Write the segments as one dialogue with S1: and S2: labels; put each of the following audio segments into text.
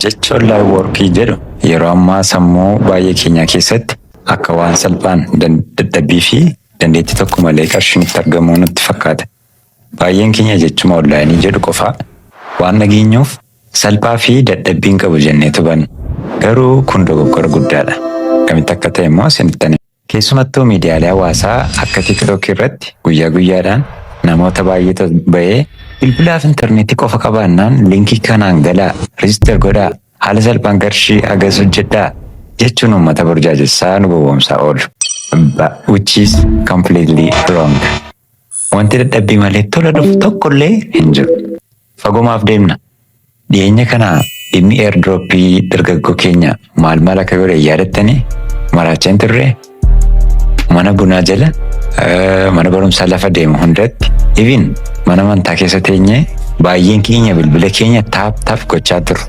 S1: Jechi online workii jedhu yeroo ammaa sammuu baay'ee keenyaa keessatti akka waan salphaan dadhabbii fi dandeettii tokko malee qarshiin itti argamuu nutti fakkaata. Baay'een keenya jechuma onlineii jedhu qofaa waan dhageenyuuf salphaa fi dadhabbii hin qabu jennee tubanna. Garuu kun dogoggora guddaadha. Akkamitti akka ta'e immoo isinitti hima. Keessumattuu miidiyaalee hawaasaa akka TikTok irratti guyyaa guyyaadhaan namoota baay'eetu bahee bilbilaaf intarneetii qofa qabaannaan linkii kanaan galaa, register godhaa, haala salphaan qarshii hagas hojjedhaa jechuun uummata burjaajessaa nu gowwoomsaa oolu. Which is completely wrong. Wanti dadhabbii malee tola dhufu tokkollee hin jiru. Fagomaaf deemna. Dhiyeenya kana dhimmi airdroppii dargaggoo keenya maal maal akka godhe yaadattanii maraachaa hin turre. Mana bunaa jala, mana barumsaa lafa deemu hundatti, even mana amantaa keessa teenyee baay'een keenya bilbila keenya tap tap gochaa turre.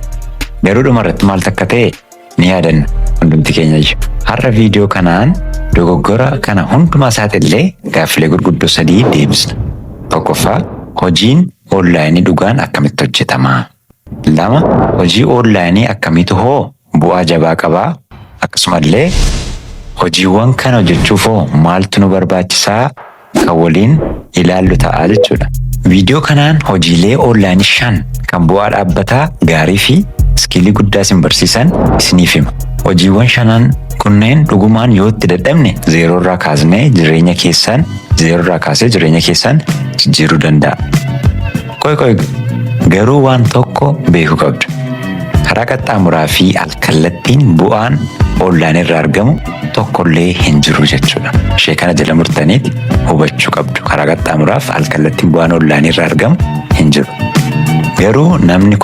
S1: Garuu dhumarratti maal akka ta'e ni yaadanna hundumti keenya iyyuu. Har'a viidiyoo kanaan dogoggora kana hundumaa saaxillee gaaffilee gurguddoo sadii deebisna. Tokkoffaa, hojiin onlineii dhugaan akkamitti hojjetamaa? Lama, hojii onlineii akkamiitu hoo bu'aa jabaa qabaa? Akkasumallee hojiiwwan kana hojjechuuf hoo maaltu nu barbaachisaa kan waliin ilaallu ta'a jechuudha. Viidiyoo kanaan hojiilee onlineii shan kan bu'aa dhaabbataa gaarii fi skillii guddaa isin barsiisan isiniif hima. Hojiiwwan shanan kunneen dhugumaan yoo itti dadhabne zero irraa kaasnee jireenya keessan zero irraa kaasee jireenya keessan jijjiiruu danda'a. Qoy qoy, garuu waan tokko beekuu qabdu. Karaa qaxxaamuraa fi alkallattiin bu'aan onlineii irraa argamu tokkollee hin jiru jechuudha. Ishee kana jala murtaniiti hubachuu qabdu. Karaa qaxxaamuraaf alkallattiin bu'aan onlineii irraa argamu hin jiru. Garuu namni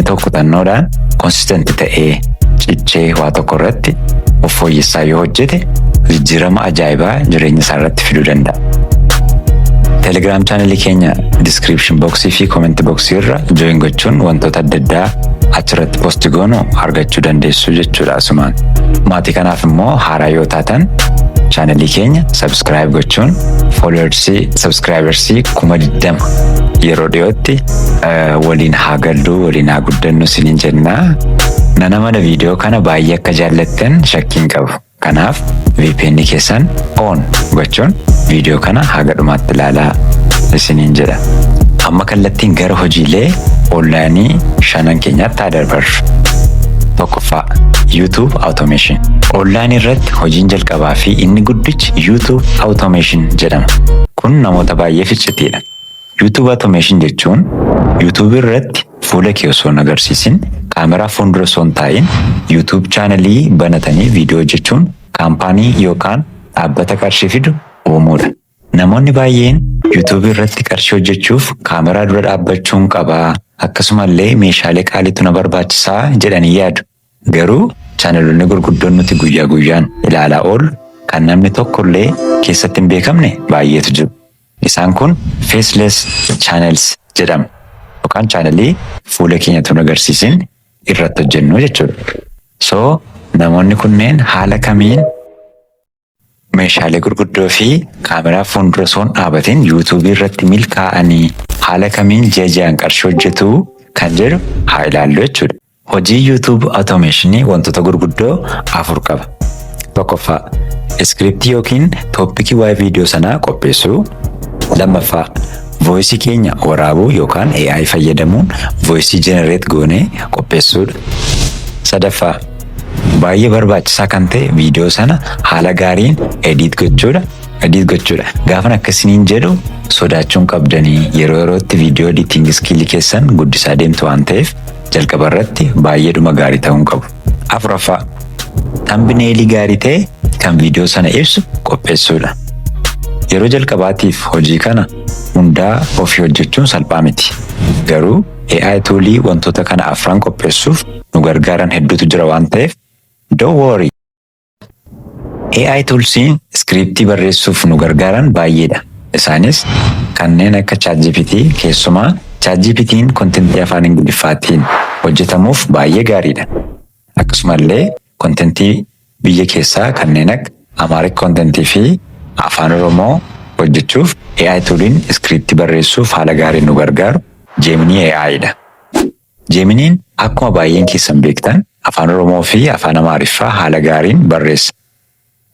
S1: tokko kutannoodhaan consistent ta'ee cichee waa tokko irratti of fooyyessaa yoo hojjete jijjiirama ajaa'ibaa jireenya isaa irratti fiduu danda'a. Telegram channelii keenya description boxii fi comment boxii irra join gochuun wantoota adda addaa achirratti post goonu argachuu dandeessu jechuudha asumaan. Maatii kanaaf immoo haaraa yoo taatan channelii keenya subscribe gochuun followersii, subscribersii 20,000 yeroo dhiyootti waliin haa galluu, waliin haa guddannu isiniin jennaa. Nana mana viidiyoo kana baay'ee akka jaallattan shakkiin qabu. Kanaaf VPN keessan on gochuun viidiyoo kana haga dhumaatti ilaalaa isiniin jedha. Amma kallattiin gara hojiilee onlineii shanan keenyaatti haa dabarru. Tokkoffaa, YouTube Automation. Onlineii irratti hojiin jalqabaa fi inni guddichi YouTube Automation jedhama. Kun namoota baay'eef iccitiidha. YouTube Automation jechuun YouTube irratti fuula kee osoo hin agarsiisin, kaameraa fuuldura osoo hin taa'in YouTube channelii banatanii viidiyoo hojjechuun kaampaanii yookaan dhaabbata qarshii fidu uumuudha. Namoonni baay'een YouTube irratti qarshii hojjechuuf kaameraa dura dhaabbachuun qabaa, akkasumallee meeshaalee qaaliitu na barbaachisaa jedhanii yaadu. Garuu channeloonni gurguddoon nuti guyyaa guyyaan ilaalaa oollu kan namni tokkollee keessatti hin beekamne baay'eetu jiru. Isaan kun faceless channels jedhamu yookaan channelii fuula keenya tun agarsiisin irratti hojjennu jechuudha. So namoonni kunneen haala kamiin meeshaalee gurguddoo fi kaameraa fuuldura osoo hin dhaabatin YouTubeii irratti milkaa'anii haala kamiin ji'a ji'aan qarshii hojjetu kan jedhu haa ilaallu jechuudha. Hojii YouTube Automationii wantoota gurguddoo afur qaba. Tokkoffaa, scriptii yookiin topicii waa'ee viidiyoo sanaa qopheessuu. Lammaffaa, voiceii keenya waraabuu yookaan AI fayyadamuun voiceii generate goonee qopheessuudha. Sadaffaa, baay'ee barbaachisaa kan ta'e viidiyoo sana haala gaariin edit gochuudha. Edit gochuudha. Gaafan akkasiniin jedhu sodaachuun qabdanii yeroo yerootti viidiyoo editing skillii keessan guddisaa deemtu waan ta'eef jalqaba irratti baay'eedhuma gaarii ta'uu qabu. Afuraffaa, thumbnailii gaarii ta'e kan viidiyoo sana ibsu qopheessuudha. Yeroo jalqabaatiif hojii kana hundaa ofii hojjechuun salphaa miti. Garuu AI toolii wantoota kana afran qopheessuuf nu gargaaran hedduutu jira waan ta'eef don't worry. AI toolsiin scriptii barreessuuf nu gargaaran baay'eedha. Isaanis kanneen akka ChatGPT. Keessumaa ChatGPT'n contentii afaan Ingiliffaatiin hojjetamuuf baay'ee gaariidha. Akkasumallee contentii biyya keessaa kanneen akka Amharic contentii fi afaan Oromoo hojjechuuf AI tooliin scriptii barreessuuf haala gaariin nu gargaaru Gemini AI dha. Geminiin Akkuma baay'een keessan beektan, Afaan Oromoo fi Afaan Amaariffaa haala gaariin barreessa.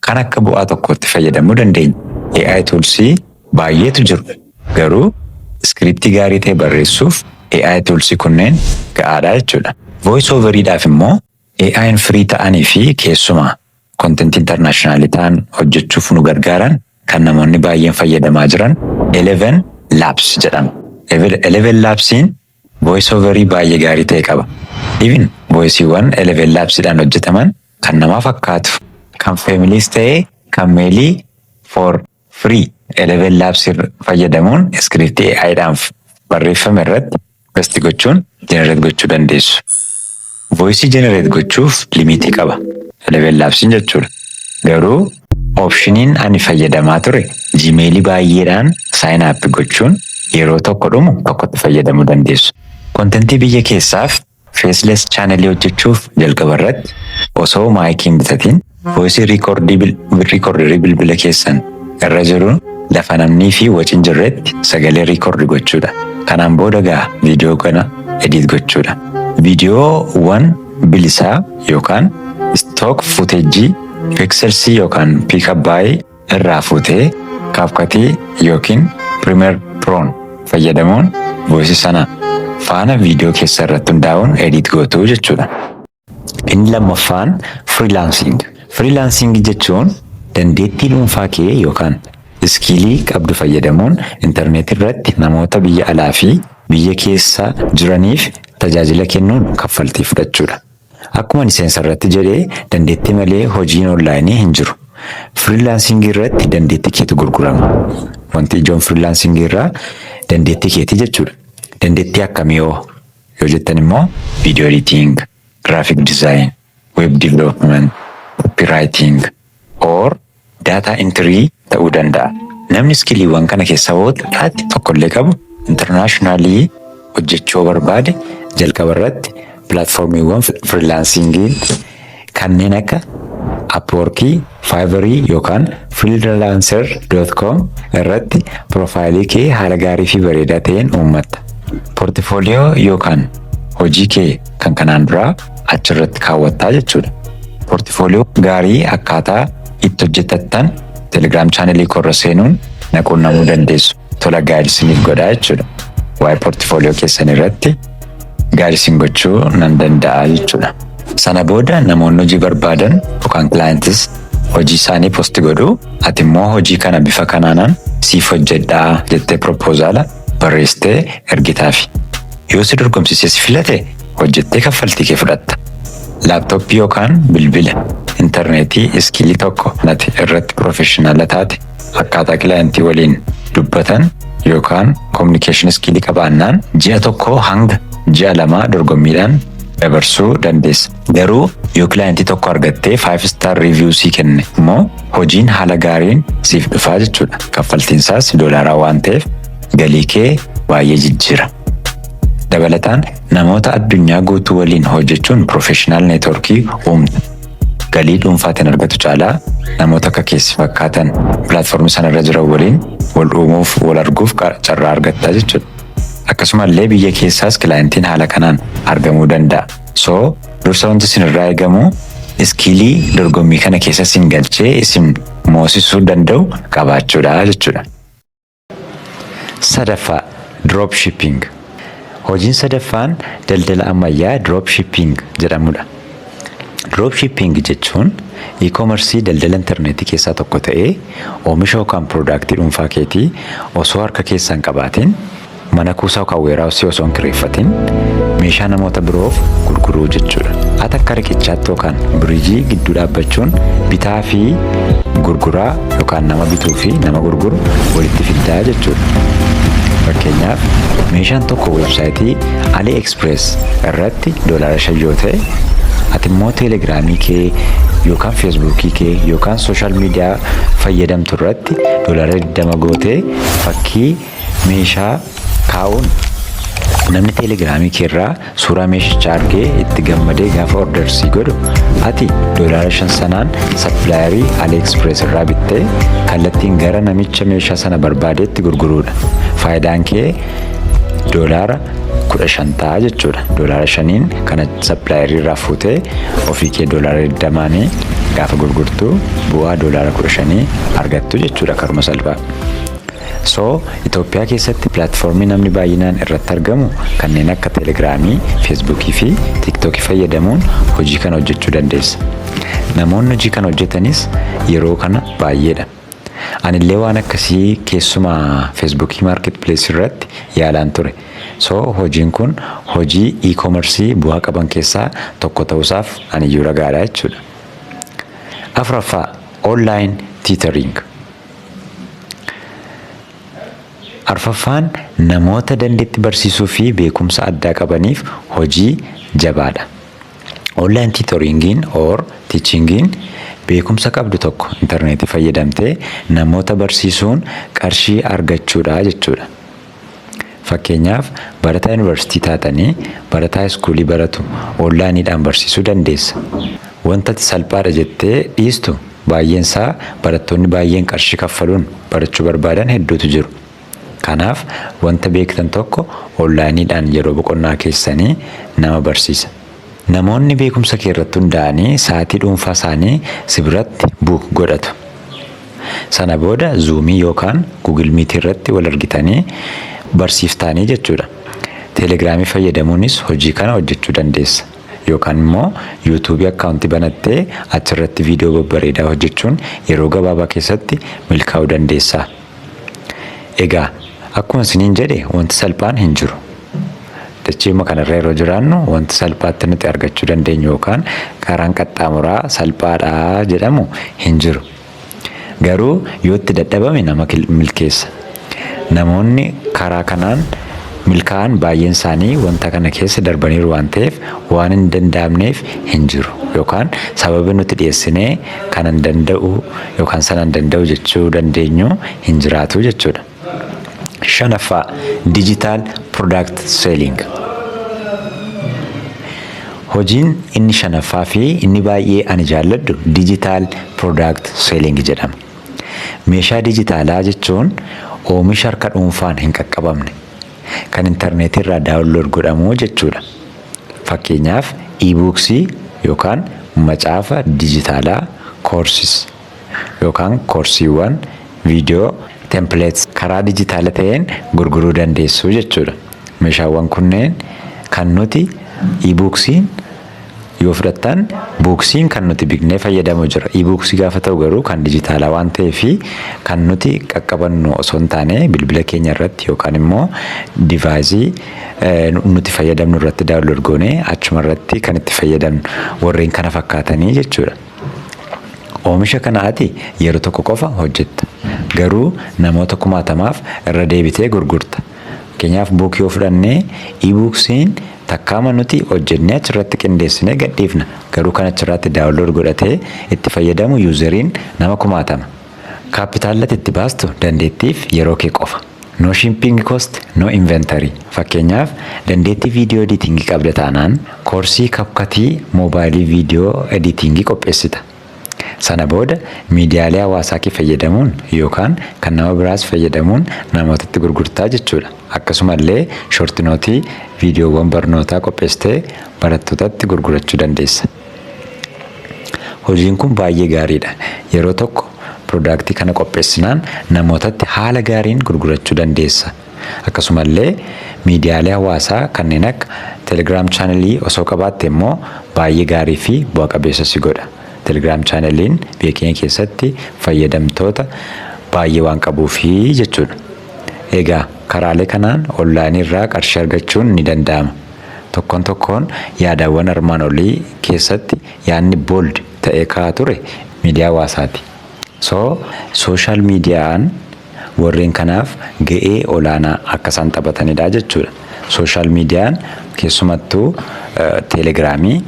S1: Kan akka bu'aa tokkotti fayyadamuu dandeenya. AI toolsii baay'eetu jiru. Garuu scriptii gaarii ta'e barreessuuf AI toolsii kunneen ga'aadha jechuudha. Voice overiidhaaf immoo AI'n free ta'anii fi keessumaa contentii internationalii ta'an hojjechuuf nu gargaaran, kan namoonni baay'een fayyadamaa jiran, Eleven Labs jedhama. Eleven Labsiin voice overii baay'ee gaarii ta'e qaba. Even voiceiiwwan Eleven Labsiidhaan hojjetaman kan namaa fakkaatu, kan femaleiis ta'ee kan maleii, for free Eleven Labs fayyadamuun scriptii AIdhaan barreeffame irratti paste gochuun generate gochuu dandeessu. Voiceii generate gochuuf limitii qaba Eleven Labsiin jechuudha. Garuu optioniin ani fayyadamaa ture Gmailii baay'eedhaan sign up gochuun yeroo tokko dhumu tokkotti fayyadamuu dandeessu. Contentii biyya keessaaf faceless channelii hojjechuuf jalqaba irratti osoo micii hin bitatiin voiceii recorderii bilbila keessan irra jiru lafa namnii fi waci hin jirretti sagalee record gochuudha. Kanaan booda gaa viidiyoo kana edit gochuudha. Viidiyoowwan bilisaa yookaan stock footageii Pexelsii yookaan Pixabay irraa fuutee CapCutii yookiin Premiere Proon fayyadamuun voiceii sana faana viidiyoo keessa irratti hundaa'uun edit gootuu jechuudha. Inni lammaffaan freelancing. Freelancing jechuun dandeettii dhuunfaa kee yookaan skillii qabdu fayyadamuun intarneetii irratti namoota biyya alaa fi biyya keessa jiraniif tajaajila kennuun kaffaltii fudhachuudha. Akkuma ani seensa irratti jedhee, dandeettii malee hojiin onlineii hin jiru. Freelancingii irratti dandeettii keetu gurgurama. Wanti ijoon freelancingii irraa dandeettii keetii jechuudha. Dandeettii akkamii hoo yoo jettan immoo video editing, graphic design, web development, copywriting or data entry ta'uu danda'a. Namni skilliiwwan kana keessaa hoo xiqqaatti tokkollee qabu internationalii hojjechuu barbaade, jalqaba irratti platformiiwwan freelancingii kanneen akka Upworkii, Fiverr yookaan freelancer.com irratti profileii kee haala gaarii fi bareedaa ta'een uummatta. Portfolio yookaan hojii kee kan kanaan duraa achirratti kaawwattaa jechuudha. Portfolio gaarii akkaataa itti hojjetattan Telegram channelii koorra seenuun na quunnamuu dandeessu. Tola guide isiniif godhaa jechuudha. Waa'ee portfolio keessan irratti guide isin gochuu nan danda'a jechuudha. Sana booda namoonni hojii barbaadan yookaan clientis hojii isaanii post godhuu, ati immoo hojii kana bifa kanaanan siif hojjedhaa jettee proposala barreessitee ergitaafi. Yoo si dorgomsiisee si filate, hojjettee kaffaltii kee fudhatta. Laptopii yookaan bilbila, intarneetii, skillii tokko nati irratti professionala taate, akkaataa clientii waliin dubbatan yookaan communication skillii qabaannaan, ji'a 1 hanga ji'a 2 dorgommiidhaan dabarsuu dandeessa. Garuu yoo clientii tokko argattee 5 star review sii kenne immoo hojiin haala gaariin siif dhufaa jechuudha. Kaffaltiin isaas doolaaraa waan ta'eef galii kee baay'ee jijjiira. Dabalataan namoota addunyaa guutuu waliin hojjechuun professional networkii uumta. Galii dhuunfaatiin argatu caalaa namoota akka keessi fakkaatan platformii sanarra jiran waliin wal uumuuf, wal arguuf carraa argattaa jechuudha. Akkasumallee biyya keessaas clientiin haala kanaan argamuu danda'a. So dursa wanti isin irraa eegamu skillii dorgommii kana keessa isin galchee isin moosisuu danda'u qabaachuudha jechuudha. Sadaffaa, drop shipping. Hojiin sadaffaan daldala ammayyaa drop shipping jedhamudha. Drop shipping jechuun e-commerce daldala intarneetii keessaa tokko ta'ee oomisha yookaan productii dhuunfaa keetii osoo harka keessaa hin qabaatin, mana kuusaa yookaan warehouseii osoo hin kireeffatin, meeshaa namoota biroof gurguruu jechuudha. Ati akka riqichaatti yookaan bridgeii gidduu dhaabbachuun bitaa fi gurguraa yookaan nama bituu fi nama gurguru walitti fiddaa jechuudha. Fakkeenyaaf, meeshaan tokko websiteii AliExpress irratti $5 yoo ta'e, ati immoo Telegramii kee yookaan Facebookii kee yookaan social media fayyadamtu irratti $20 gootee fakkii meeshaa kaa'uun, namni Telegramii kee irraa suuraa meeshichaa argee itti gammadee gaafa order sii godhu, ati $5 sanaan supplierii AliExpress irraa bittee kallattiin gara namicha meeshaa sana barbaadeetti gurguruudha. Faayidaan kee doolaara 15 ta'a jechuudha. Doolaara 5n kana supplierii irraa fuutee ofii kee doolaara 20 gaafa gurgurtu bu'aa doolaara 15 argattu jechuudha karuma salphaa. So Itoophiyaa keessatti platformii namni baay'inaan irratti argamu kanneen akka Telegramii, Facebookii fi TikTokii fayyadamuun hojii kana hojjechuu dandeessa. Namoonni hojii kana hojjetanis yeroo kana baay'eedha. Anillee waan akkasii keessumaa Facebookii Marketplace irratti yaalaan ture. So hojiin kun hojii e-commerce bu'aa qaban keessaa tokko ta'uusaaf aniyyuu ragaadha jechuudha. Afuraffaa, online tutoring. Arfaffaan namoota dandeetti barsiisuu fi beekumsa addaa qabaniif hojii jabaadha. Online tutoringiin or teachingiin beekumsa qabdu tokko intarneetii fayyadamtee namoota barsiisuun qarshii argachuudha jechuudha. Fakkeenyaaf, barataa yuunivarsiitii taatanii barataa schoolii baratu onlineiidhaan barsiisuu dandeessa. Wanta ati salphaadha jettee dhiistu baay'een isaa barattoonni baay'een qarshii kaffaluun barachuu barbaadan hedduutu jiru. Kanaaf wanta beektan tokko onlineiidhaan yeroo boqonnaa keessanii nama barsiisa. Namoonni beekumsa kee irratti hundaa'anii sa'aatii dhuunfaa isaanii si biratti book godhatu. Sana booda Zoomii yookaan Google Meet irratti wal argitanii barsiiftaanii jechuudha. Telegramii fayyadamuunis hojii kana hojjechuu dandeessa. Yookaan immoo YouTubeii accountii banattee achirratti viidiyoo babbareedaa hojjechuun yeroo gabaabaa keessatti milkaa'uu dandeessa. Egaa akkuma isiniin jedhe, wanti salphaan hin jiru. Dachiima kanarra yeroo jiraannu wanti salphaatti nuti argachuu dandeenyu yookaan karaan qaxxaamuraa salphaadhaa jedhamu hin jiru. Garuu yoo itti dadhabame nama milkeessa. Namoonni karaa kanaan milkaa'an baay'een isaanii wanta kana keessa darbaniiru waan ta'eef, waan hin danda'amneef hin jiru yookaan sababa nuti dhiyeessinee kana hin danda'u yookaan sana hin danda'u jechuu dandeenyu hin jiraatu jechuudha. Shanaffaa, digital product selling. Hojiin inni shanaffaa fi inni baay'ee ani jaalladhu digital product selling jedhama. Meeshaa dijitaalaa jechuun oomisha harka dhuunfaan hin qaqqabamne kan intarneetii irraa download godhamu jechuudha. Fakkeenyaaf, e-booksii yookaan macaafa dijitaalaa, courses yookaan koorsiiwwan, viidiyoo, templates karaa dijitaala ta'een gurguruu dandeessu jechuudha. Meeshaawwan kunneen kan nuti e-booksiin yoo fudhattan, booksiin kan nuti biqnee fayyadamu jira. E-booksii gaafa ta'u garuu kan dijitaalaa waan ta'eef kan nuti qaqqabannu osoo hin taane bilbila keenya irratti yookaan immoo deviceii nuti fayyadamnu irratti download goonee achuma irratti kan itti fayyadamnu warreen kana fakkaatanii jechuudha. Oomisha kana ati yeroo tokko qofa hojjetta. Garuu namoota kumaatamaaf irra deebitee gurgurta. Fakkeenyaaf, bookii yoo fudhannee, e-booksiin takkaama nuti hojjennee achirratti qindeessinee gadhiifna. Garuu kan achirratti download godhatee itti fayyadamu useriin nama kumaatama. Kaapitaalli itti baastu dandeettiif yeroo kee qofa. No shipping cost, no inventory. Fakkeenyaaf, dandeettii viidiyoo editingii qabda taanaan koorsii CapCutii moobaayilii viidiyoo editingii qopheessita. Sana booda miidiyaalee hawaasaa kee fayyadamuun yookaan kan nama biraas fayyadamuun namootatti gurgurtaa jechuudha. Akkasumallee short noteii viidiyoowwan barnootaa qopheessitee barattootatti gurgurachuu dandeessa. Hojiin kun baay'ee gaariidha. Yeroo tokko productii kana qopheessinaan namootatti haala gaariin gurgurachuu dandeessa. Akkasumallee miidiyaalee hawaasaa kanneen akka Telegram channelii osoo qabaatte immoo baay'ee gaarii fi bu'a qabeessa si godha. Telegram channeliin biyya keenya keessatti fayyadamtoota baay'ee waan qabuufi jechuudha. Egaa karaalee kanaan onlineii irraa qarshii argachuun ni danda'ama. Tokkoon tokkoon yaadawwan armaan olii keessatti yaadni bold ta'ee ka'aa ture miidiyaa hawaasaati. So social mediaan warreen kanaaf ga'ee olaanaa akka isaan taphatanidha jechuudha. Social mediaan keessumattuu Telegramii,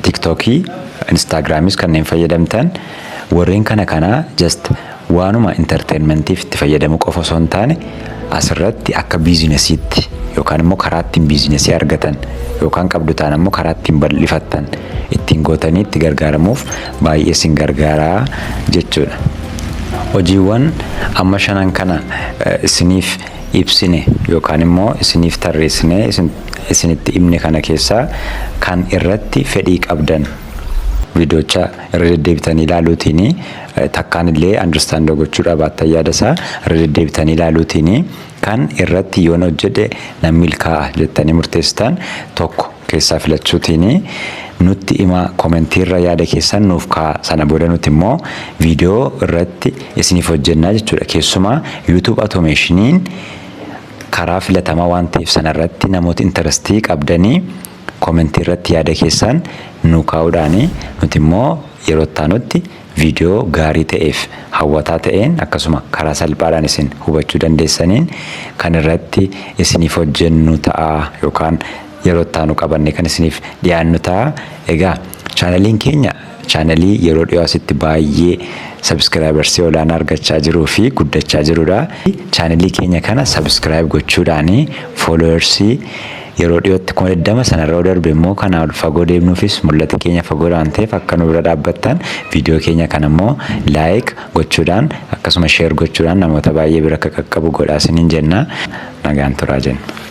S1: TikTokii, Instagramis kanneen fayyadamtan, warreen kana kanaa just waanuma entertainmentiif itti fayyadamuu qofa osoo hin taane, asirratti akka businessiitti yookaan immoo karaa ittiin businessii argatan yookaan qabdu ta'an immoo karaa ittiin bal'ifattan ittiin gootanii itti gargaaramuuf baay'ee isin gargaaraa jechuudha. Hojiiwwan amma shanan kana isiniif Ibsine yookaan immoo isiniif tarreessine isinitti himne kana keessaa kan irratti fedhii qabdan, viidiyoocha irra deddeebitanii ilaaluutiin, takkaan illee understand gochuu dhabaattan, yaada isaa irra deddeebitanii ilaaluutiin kan irratti yoon hojjedhe nan milkaa'a jettanii murteessitan tokko keessaa filachuutiin nutti himaa. Commentiirra yaada keessan nuuf kaa'a. Sana booda nuti immoo viidiyoo irratti isiniif hojjennaa jechuudha. Keessumaa YouTube automationiin karaa filatamaa waan ta'eef, sanarratti namoota interestii qabdanii commentii irratti yaada keessan nu kaa'uudhaani nuti immoo yeroo itti viidiyoo gaarii ta'eef hawwataa ta'een, akkasuma karaa salphaadhaan isin hubachuu dandeessaniin kan irratti isiniif hojjennu ta'a yookaan yeroo itti aanu qabanne kan isiniif dhiyaannu ta'a. Egaa channeliin keenya channelii yeroo dhiyoo asitti baay'ee subscribersii olaanaa argachaa jiruu fi guddachaa jirudha. Channelii keenya kana subscribe gochuudhaani followersii yeroo dhiyootti 20,000, sanarra darbe immoo kanaa ol fagoo deemnuufis mul'ata keenya fagoo waan ta'eef, akka nu bira dhaabbattan, viidiyoo keenya kana immoo like gochuudhaan akkasuma share gochuudhaan namoota baay'ee bira akka qaqqabu godhaa isiniin jenna. Nagaan turaa jenna.